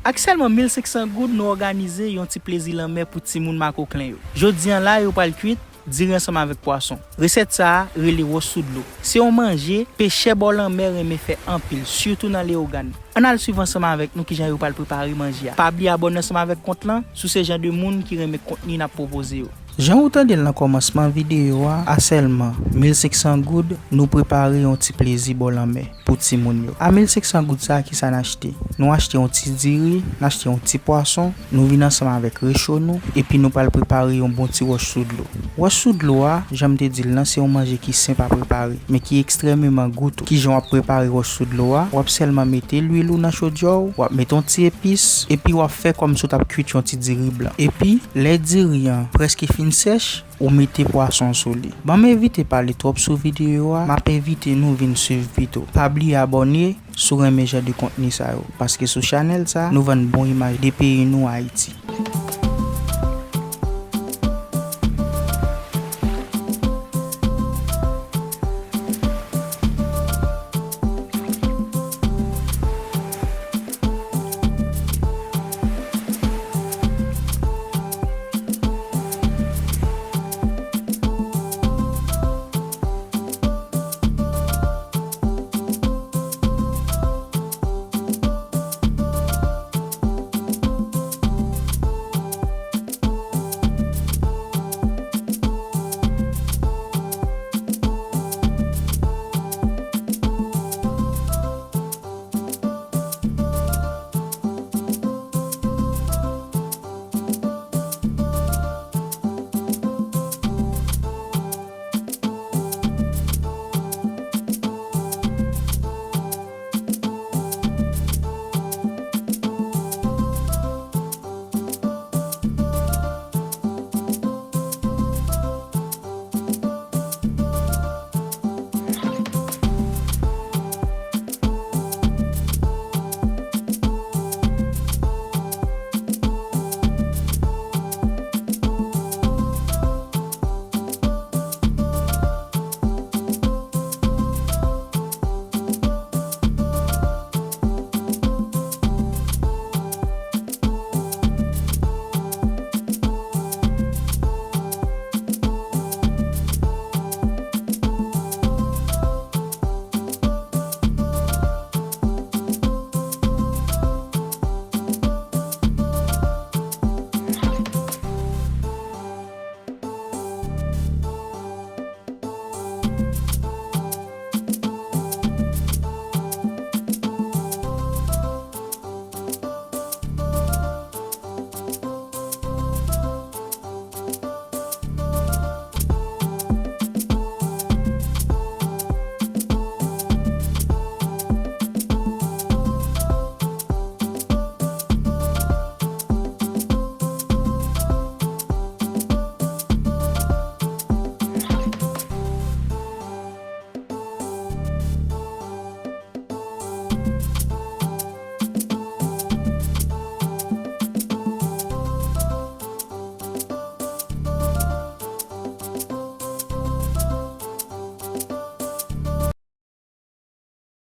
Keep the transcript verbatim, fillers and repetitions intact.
Ak sèlman mil senk san goud, nou òganize yon ti plezi lanmè pou timoun makoklen yo. Jodi a la, yo pral kwit diri ansanm avèk pwason. Resèt sa a rele wòch sou dlo. Se yon manje pechè bò lanmè renmen fè anpil, sitou nan Leyogàn. Ann al swiv ansanm avèk nou kijan yo pral prepare manje a. Pa bliye abòne ansanm avèk kont lan si w se jan de moun ki renmen kontni n ap pwopoze yo. Jan ou tande l nan kòmansman videyo a, a sèlman mil senk san goud, nou prepare yon ti plezi bò lanmè pou timoun yo. A mil senk san goud sa a, kisa n achte? Nou achte yon ti diri, n achte yon ti pwason, nou vin ansanm avèk recho nou, epi nou pral prepare yon bon ti wòch sou dlo. Wòch sou dlo a, jan m te di l lan, se yon manje ki senp a prepare, men ki ekstrèmeman goute. Kijan w ap prepare wòch sou dlo a? W ap sèlman mete lwil ou nan chodyè w, w ap mete yon ti epis, epi w ap fè kòmsi w t ap kwit yon ti diri blan. Epi, lè diri an prèske fin sèch, ou mete pwason sou li. Ban m evite pale twòp sou videyo a, m ap envite nou vin swiv pito. Pa bliye abòne si w renmen jan de kontni sa yo, paske sou chanèl sa, nou vann bon imaj de peyi nou, Ayiti.